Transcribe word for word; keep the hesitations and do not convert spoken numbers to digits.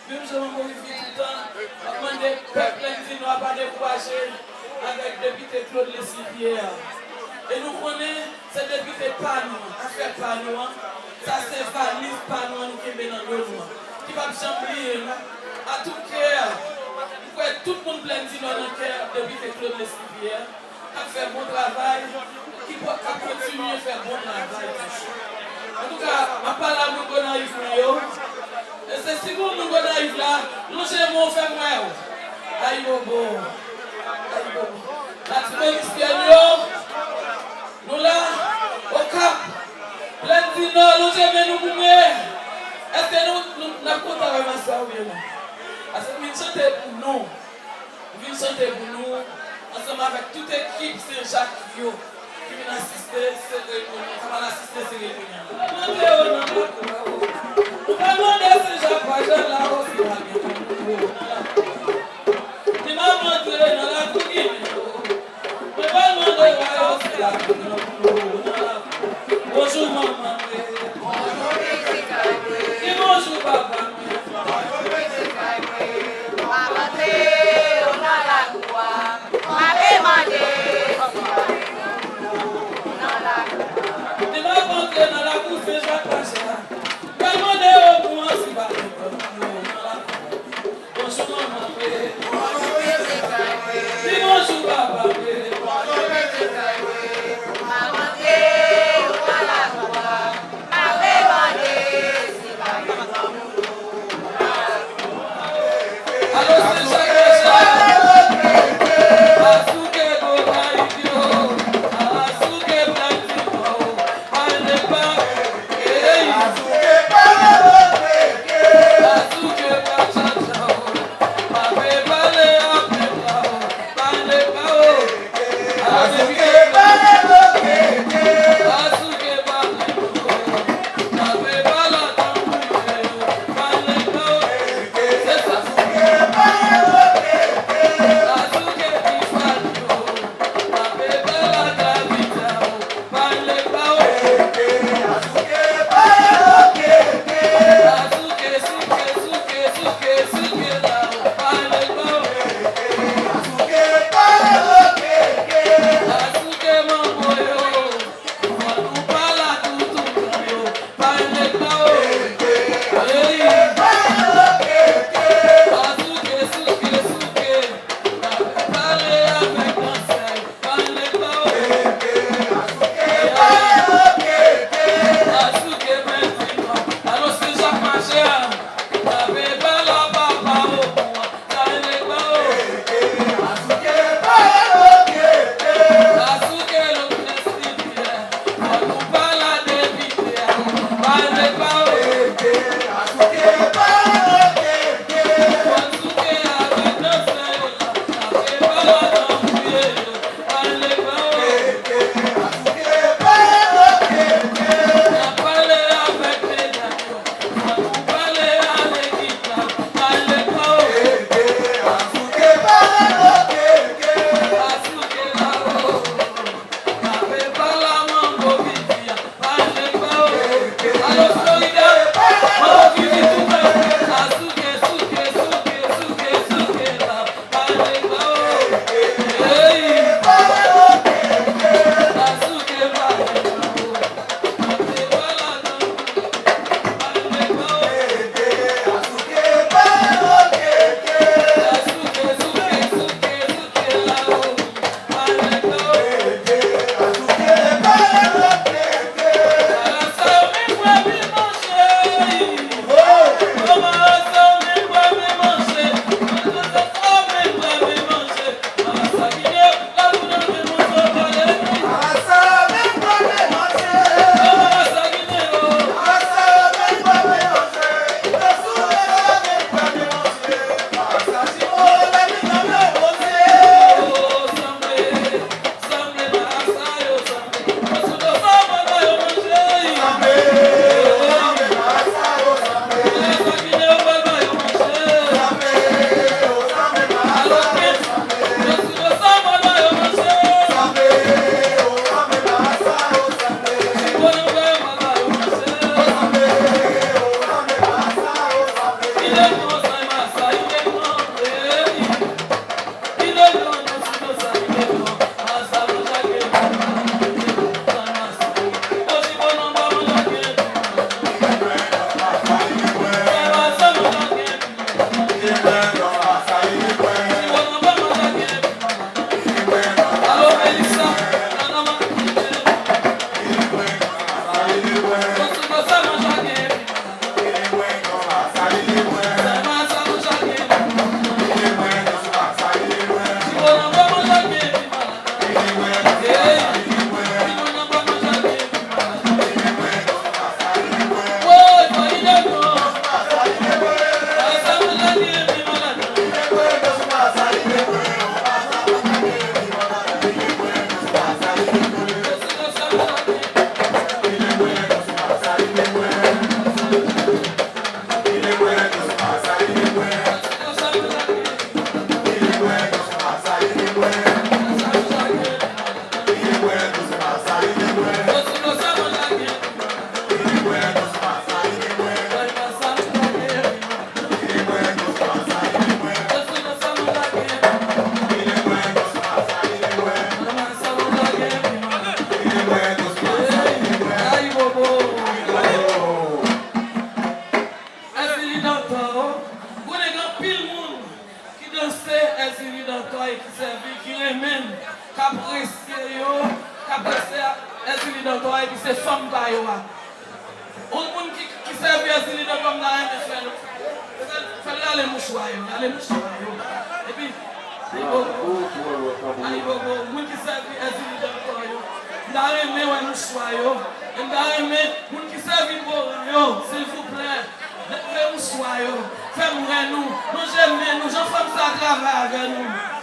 Menm jan m ap viv toutan, m ap mande pèp Plèn di Nò a pa dekouraje avèk depite Claude Leslie Pierre. E nou konnen se depite pa nou an, afè pa nou an, sa se valiz pa nou an nou kenbe nan do nou an, ki p ap janm bliye nou. Atouka, m kwè tout moun Plèn di Nò nan kè depite Claude Leslie Pierre. K ap fè bon travay, ki p ap kontinye fè bon travay toujou. Antouka, m ap pale a moun Gonayiv mwen yo. E se si gon moun Gonayiv la, lonje men w fè m wè w. Ayibobo. Ayibobo. Latibonit Pyè nou yo, nou la, Okap, Plèn di Nò, lonje men nou pou mwen. Èske nou, nou, n ap kontan wè mas la oubyen non? Paske m vin chante pou nou. M vin chante pou nou, ansanm avèk tout ekip Sen Jak yo ki vin asiste seremoni, k ap al asiste seremoni an. Mande yo nan lakou a, o. Nou pa mande Sen Jak pa jan la, o, si pa gen moun pou yo nan lakou a. Ni m ap antre nan lakou Ginen, o. Mwen pa mande wa yo, si pa gen moun pou yo nan lakou a. Bonjou, manman mwen. Bonjou, pitit mwen. Di bonjou, papa mwen. Bonjou, pitit mwen. M ap antre yo nan lakou a. M ape mande si pa gen moun pou yo nan lakou a. Di m ap antre nan lakou Sen Jak Mache a. M pral mande yo pou an si pa gen moun pou yo nan lakou a. Bonjou, manman mwen. Di bonjou, papa mwen. Alo, Sen Jak Mache. Asouke Gonayiv yo. Asouke Plèn di Nò. Pale pa. Ey. Asouke pa chacha. Pa pe pale fanm pa yo a. Yon moun ki, ki sèvi Ezili de kò, m ta renmen fè l, fè l, fè l rale mouchwa yo, rale mouchwa yo. Epi, ayibobo, ayibobo, moun ki sèvi Ezili de kò yo, m ta renmen wè mouchwa yo. E m ta renmen moun ki sèvi Boran yo, silvouplè, leve mouchwa yo, fè m wè nou, lonje men nou, jan fanm sa a travay avè nou.